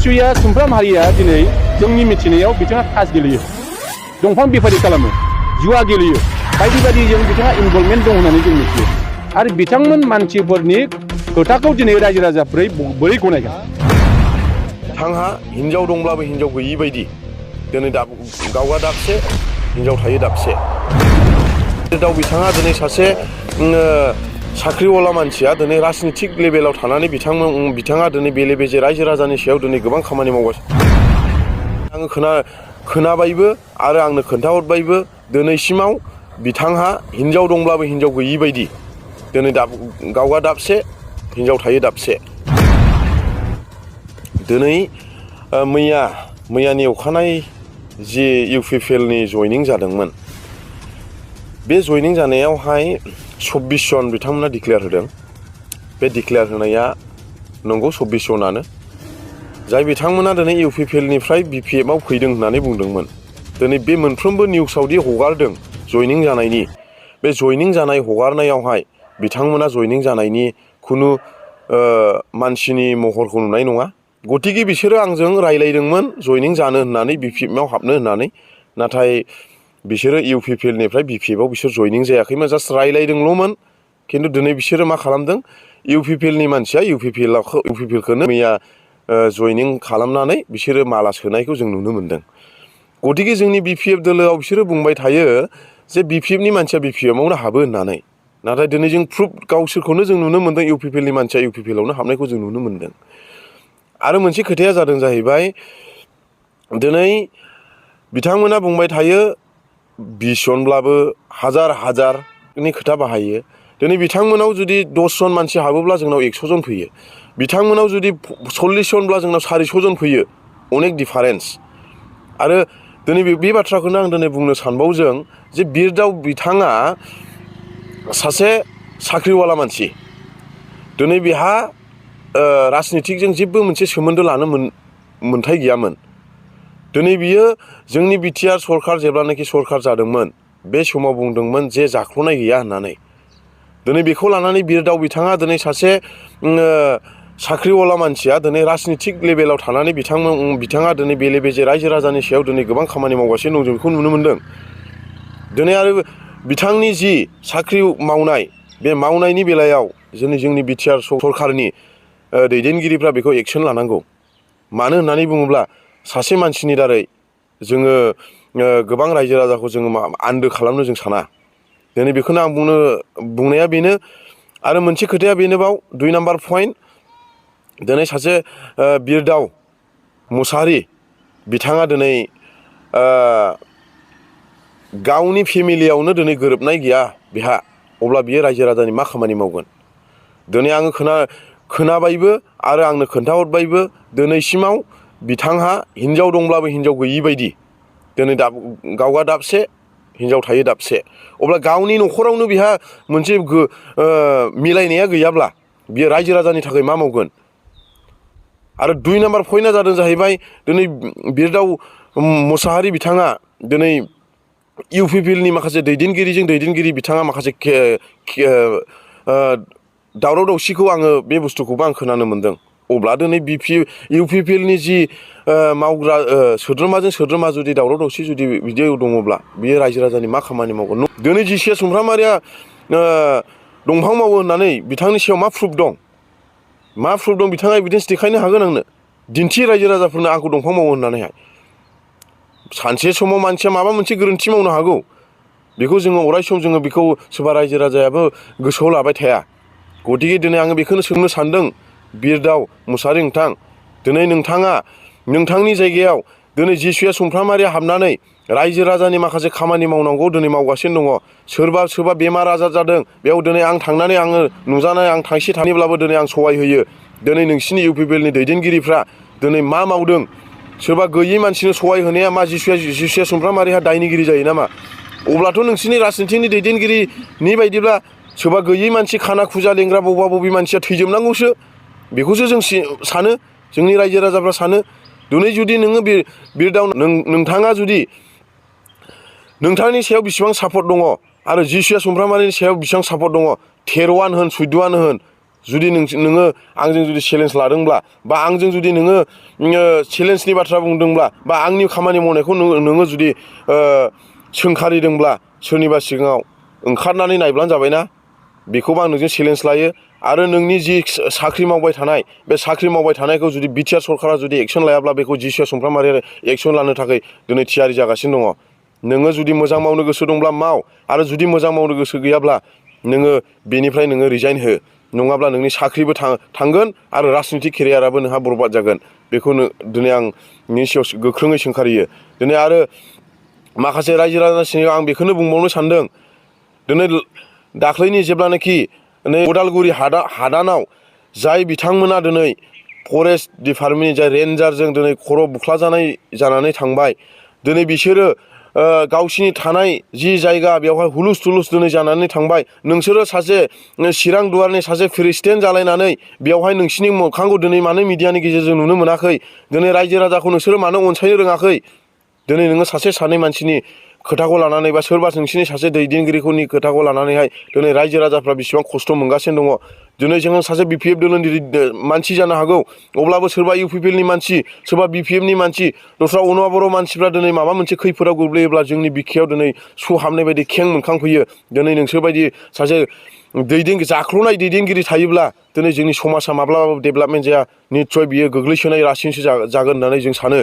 जिसुया सुमफ्राम हारिया दिनै जोंनि मिथिनायाव बिथाङा तास गेलेयो, दंफां बेफारि खालामो, जुवा गेलेयो, बायदि बायदि जों बिथाङा इनभल्भमेन्ट दं होननानै जों मिथियो। आरो बिथांमोन मानसिफोरनि खोथाखौ दिनै रायजो राजाफोरा बोरै गनायगोन? बिथांहा हिनजाव दंब्लाबो हिनजाव गैयि बायदि दिनै गावहा दाबसे हिनजाव थायो दाबसे। दाव बिथाङा दिनै सासे साख्रिवाला मानसिया दिनै राजनितिक लेभेलाव थानानै बिथाङा दिनै बेले बेजे रायजो राजानि सायाव दिनै गोबां खामानि मावगासिनो। आङो खोनाबायबो आरो आंनो खोन्थाहरबायबो दिनैसिमाव बिथांहा हिनजाव दंब्लाबो हिनजाव गैयि बायदि दिनै गावहा दाबसे हिनजाव थायो दाबसे। दिनै मैयानि अखानायै जि UPPL नि जयनिं जादोंमोन, बे जयनिं जानायावहाय 24 जन बिथांमोना डिक्लेयार होदों। बे डिक्लेयार होनाया नंगौ 24 जनानो, जाय बिथांमोना दिनै UPPL निफ्राय BPF आव फैदों होननानै बुंदोंमोन। दिनै बे मोनफ्रोमबो निउसावदि हगारदों जयनिं जानायनि, बे जयनिं जानाय हगारनायावहाय बिथांमोना जयनिं जानायनि खुनु मानसिनि महरखौ नुनाय नङा। गतिके बिसोरो आंजों रायलायदोंमोन जयनिं जानो होननानै, BPF आव हाबनो होननानै, नाथाय बिसोरो UPPL निफ्राय BPF आव बिसोर जयनिं जायाखैमोन, जास्ट रायलायदोंल'मोन। खिन्थु दिनै बिसोरो मा खालामदों, UPPL नि मानसिया UPPL खौनो मैया जयनिं खालामनानै बिसोरो माला सोनायखौ जों नुनो मोन्दों। गतिके जोंनि BPF दोलोआव बिसोरो बुंबाय थायो जे BPF नि मानसिया BPF आवनो हाबो होननानै, नाथाय दिनै जों प्रुफ गावसोरखौनो जों नुनो मोन्दों UPPL नि मानसिया UPPL आवनो हाबनायखौ जों नुनो मोन्दों। आरो मोनसे खोथाया जादों जाहैबाय, दिनै बिथांमोना बुंबाय थायो 20 जनब्लाबो हाजारनि खोथा बाहायो। दिनै बिथांमोनाव जुदि 10 जन मानसि हाबोब्ला जोंनाव 100 जन फैयो, बिथांमोनाव जुदि 40 जनब्ला जोंनाव 400 जन फैयो, अनेक डिफारेन्स। आरो दिनै बे बाथ्राखौनो आं दिनै बुंनो सानबावदों जे बिरदाव बिथाङा सासे साख्रिवाला मानसि, दिनै बेहा राजनितिकजों जेबो मोनसे सोमोन्दो लानो मोन्थाय गैयामोन। दिनै बियो जोंनि BTR सरखार जेब्लानाखि सरखार जादोंमोन, बे समाव बुंदोंमोन जे जाख्ल'नाय गैया होननानै। दिनै बेखौ लानानै बिरदाव बिथाङा दिनै सासे साख्रिवाला मानसिया दिनै राजनितिक लेभेलाव थानानै बिथाङा दिनै बेले बेजे रायजो राजानि सायाव दिनै गोबां खामानि मावगासिनो दं, जों बेखौ नुनो मोन्दों। दिनै आरो बिथांनि जि साख्रि मावनाय, बे मावनायनि बेलायाव जोंनि BTR सरखारनि दैदेनगिरिफ्रा बेखौ एक्सन लानांगौ। मानो होननानै बुङोब्ला सासे मानसिनि दारै जोङो गोबां रायजो राजाखौ जोङो आन्दो खालामनो जों साना। दिनै बेखौनो आं बुंनाया बेनो। आरो मोनसे खोथाया बेनोबाव 2 नाम्बार पइन्ट, दिनै सासे बिरदाव मुसाहारि बिथाङा दिनै गावनि फेमिलियावनो दिनै गोरोबनाय गैया बेहा, अब्ला बियो रायजो राजानि मा खामानि मावगोन? दिनै आङो खोनाबायबो आरो आंनो खोन्थाहरबायबो दिनैसिमाव बिथांहा हिनजाव दंब्लाबो हिनजाव गैयि बायदि दिनै गावहा दाबसे हिनजाव थायो दाबसे। अब्ला गावनि न'खरावनो बिहा मोनसे मिलायनाया गैयाब्ला बियो रायजो राजानि थाखाय मा मावगोन? आरो 2 नाम्बार पइन्टआ जादों जाहैबाय, दिनै बिरदाव मुसाहारि बिथाङा दिनै UPPL नि माखासे दैदेनगिरि बिथाङा माखासे दावराव दावसिखौ आङो बे बुस्थुखौबो आं खोनानो मोन्दों। अब्ला दिनै UPPL नि जि मावग्रा सोद्रोमाजों सोद्रोमा जुदि दावराव दावसि जुदि बिदि दङब्ला बियो रायजो राजानि मा खामानि मावगोन? दिनै जिसिया सुमफ्रामारिया दंफां मावो होननानै बिथांनि सायाव मा प्रुफ दं? मा प्रुफ दं? बिथाङा एभिडेन्स देखायनो हागोन आंनो। दिन्थि रायजो राजाफोरनो आंखौ दंफां मावो होननानैहाय। सानसे समाव मानसिया माबा मोनसे गोरोन्थि मावनो हागौ, बेखौ जोङो अराय सम जोङो बेखौ सोरबा रायजो राजायाबो गोसोआव लाबाय थाया। गतिके दिनै आङो बेखौनो सोंनो सानदों, बिरदाव मुसाहारि नोंथां, दिनै नोंथाङा नोंथांनि जायगायाव दिनै जिसुया सुमफ्रामारिया हाबनानै रायजो राजानि माखासे खामानि मावनांगौ दिनै मावगासिनो दङ। सोरबा बेमार आजार जादों, बेयाव दिनै आं थांनानै आङो नुजानाय आं थांसे थाङोब्लाबो दिनै आं सहाय होयो। दिनै नोंसिनि UPPL नि दैदेनगिरिफ्रा दिनै मा मावदों? सोरबा गैयै मानसिनो सहाय होनाया मा जिसुया सुमफ्रामारिहा दायनिगिरि जायो नामा? अब्लाथ' नोंसिनि राजनितिकनि दैदेनगिरिनि बायदिब्ला सोरबा गैयै मानसि खाना खुजा लेंग्रा बबे मानसिया थैजोबनांगौसो, बेखौसो जों सानो, जोंनि रायजो राजाफ्रा सानो। दिनै जुदि नोङो बिरदाव नोंथाङा जुदि नोंथांनि सायाव बेसेबां सापर्ट दङ आरो जिसुया सुमफ्रामारिनि सायाव बेसेबां सापर्ट दङ, 13 होन 14 होन, जुदि नोङो आंजों जुदि चेलेन्ज लादोंब्ला बा आंजों जुदि नोङो चेलेन्जनि बाथ्रा बुंदोंब्ला बा आंनि खामानि मावनायखौ नोङो जुदि सोंखारिदोंब्ला सोरनिबा सिगाङाव ओंखारनानै नायब्लानो जाबायना बेखौबो आं नोंजों चेलेन्ज लायो आरो नोंनि जि साख्रि मावबाय थानाय बे साख्रि मावबाय थानायखौ जुदि बिटिआर सरकारा जुदि एक्सन लायाब्ला बेखौ जिसिआ सुमफ्रामारिया एक्सन लानो थाखाय दिनै थियारि जागासिनो दङ नोङो जुदि मोजां मावनो गोसो दंब्ला माव आरो जुदि मोजां मावनो गोसो गैयाब्ला नोङो बेनिफ्राय नोङो रिजाइन हो नङाब्ला नोंनि साख्रिबो थांगोन आरो राजनितिक केरियाराबो नोंहा बरबाद जागोन बेखौ दिनै आं नोंनि सायाव गोख्रोङै सोंखारियो दिनै आरो माखासे रायजो राजानि सिगाङाव आं बेखौनो बुंबावनो सानदों दिनै दाख्लैनि जेब्लानाखि नै उदालगुरि हादानाव जाय बिथांमोना दिनै फरेस्ट डिपार्टमेन्टनि जाय रेन्जारजों दिनै खर' बुख्लाजानाय जानानै थांबाय दिनै बिसोरो गावसिनि थानाय जि जायगा बेवहाय हुलुस थुलुस दिनै जानानै थांबाय नोंसोरो सासे चिरां दुवारनि सासे प्रेसिडेन्ट जालायनानै बेवहाय नोंसिनि मोखांखौ दिनै मानो मिडियानि गेजेरजों नुनो मोनाखै दिनै रायजो राजाखौ नोंसोरो मानो अनसायनो रोङाखै दिनै नोङो सासे सानै मानसिनि खोथाखौ लानानै बा सोरबा नोंसिनि सासे दैदेनगिरिफोरनि खोथाखौ लानानैहाय दिनै रायजो राजाफ्रा बेसेबां खस्थ' मोनगासिनो दङ दिनै जोङो सासे बिपिएफ दोलोनि मानसि जानो हागौ अब्लाबो सोरबा इउपिपिएलनि मानसि सोरबा बिपिएफनि मानसि दस्रा अनुवा बर' मानसिफ्रा दिनै माबा मोनसे खैफोदाव गोग्लैयोब्ला जोंनि बिखायाव दिनै सुहाबनाय बायदि खें मोनखांफैयो दिनै नोंसोरबायदि सासे जाख्ल'नाय दैदेनगिरि थायोब्ला दिनै जोंनि समाजा माब्लाबाबो डेभेलपमेन्ट जाया निस्सय बियो गोग्लैसोनाय रासिनसो जागोन होननानै जों सानो